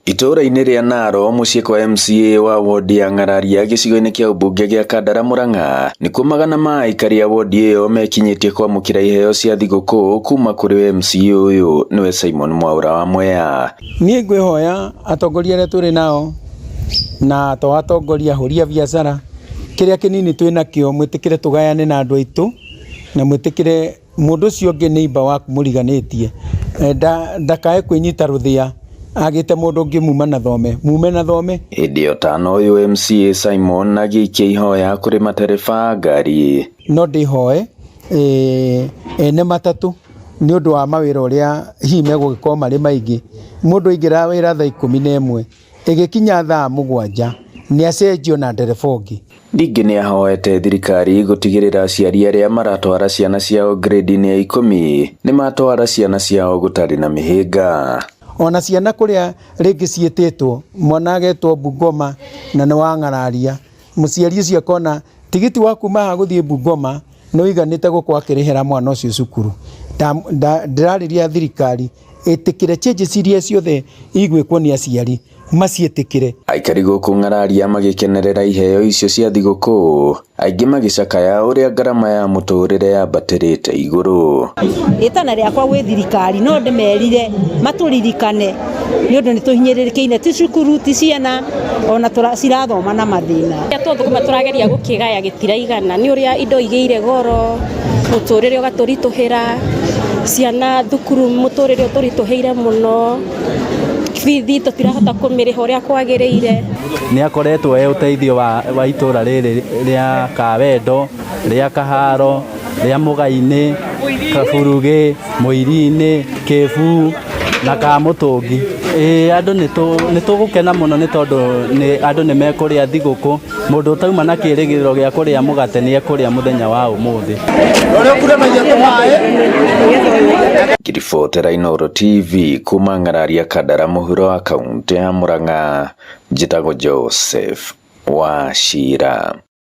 Itũũra-inĩ rĩa Naro mũciĩ kwa MCA wa wodi ya Ng'araria gĩcigo-inĩ kĩa ũmbunge gĩa Kandara Murang'a nĩkuo magana ma aikari a wodi ĩyo mekinyĩtie kwamũkĩra iheo cia thigũkũ kuma kũrĩ MCA ũyũ nĩwe Simon Mwaura wa Mwea. Niĩ ngwĩhoya atongoria arĩa tũrĩ nao na to atongoria ahũri a biacara kĩrĩa kĩnini twĩ nakĩo mwĩtĩkĩre tũgayane na andũ aitũ na mwĩtĩkĩre mũndũ ũcio ũngĩ neighbor waku mũriganĩtie ndakae kwĩnyita rũthĩa agĩte mũndũ ũngĩ muma na thome mume na thome. Hĩndĩ ĩyo tano ũyũ MCA Simon agĩikia ihoya kũrĩ matereba a ngari. No ndĩhoe ene matatũ nĩ ũndũ wa mawĩra ũrĩa hihi megũgĩkorwo marĩ maingĩ. Mũndũ aingĩra wĩra thaa 11 ĩgĩkinya thaa 7 nĩ acenjio na ndereba ũngĩ. Ningĩ nĩ ahoete thirikari gũtigĩrĩra aciari arĩa maratwara ciana ciao gredi-inĩ ya 10 nĩ matwara ciana ciao gũtarĩ na mĩhĩnga. Ona ciana kũrĩa rĩngĩ ciĩtĩtwo mwana agetwo Bungoma na nĩ wa Ng'araria, mũciari ũcio akona tigiti wa kuma haha gũthiĩ Bungoma nĩ ũiganĩte gũkorwo akĩrĩhĩra mwana ũcio cukuru. Ndĩrarĩria thirikari ĩtĩkĩre changes iria ciothe igwĩkwo nĩ aciari maciĩtĩkĩre. Aikari gũkũ Ng'araria magĩkenerera iheo icio cia thigũkũ, aingĩ magĩcakaya ũrĩa ngarama ya mũtũrĩre yambatĩrĩte igũrũ. Ĩtana rĩakwa gwĩ thirikari no ndĩmerire matũririkane nĩ ũndũ nĩ tũhinyĩrĩrĩkĩire ti cukuru ti ciana ona cirathoma na mathĩna. Tũthũkũma tũrageria gũkĩgaya gĩtiraigana nĩ ũrĩa indo igĩire goro, mũtũrĩre ũgatũritũhĩra, ciana thukuru mũtũrĩre ũtũritũhĩire mũno, bithi tũtirahota kũmĩrĩha ũrĩa kwagĩrĩire. Nĩ akoretwo e ũteithio wa itũra rĩrĩ rĩa Kawendo, rĩa Kaharo, rĩa Mũgai-inĩ, Kaburugĩ, Mũiri-inĩ, Kĩbuu na Kamũtũngi. Ĩĩ andũ nĩ tũgũkena mũno nĩ tondũ andũ nĩ mekũrĩa thigũkũ. Mũndũ ũtauma na kĩrĩgĩrĩro gĩa kũrĩa mũgate nĩ ekũrĩa mũthenya wa ũmũthĩ. Ngĩribotera Inooro TV kuma Ng'araria Kandara mũhuro wa kaũntĩ ya Murang'a, njĩtagwo Joseph Wachira.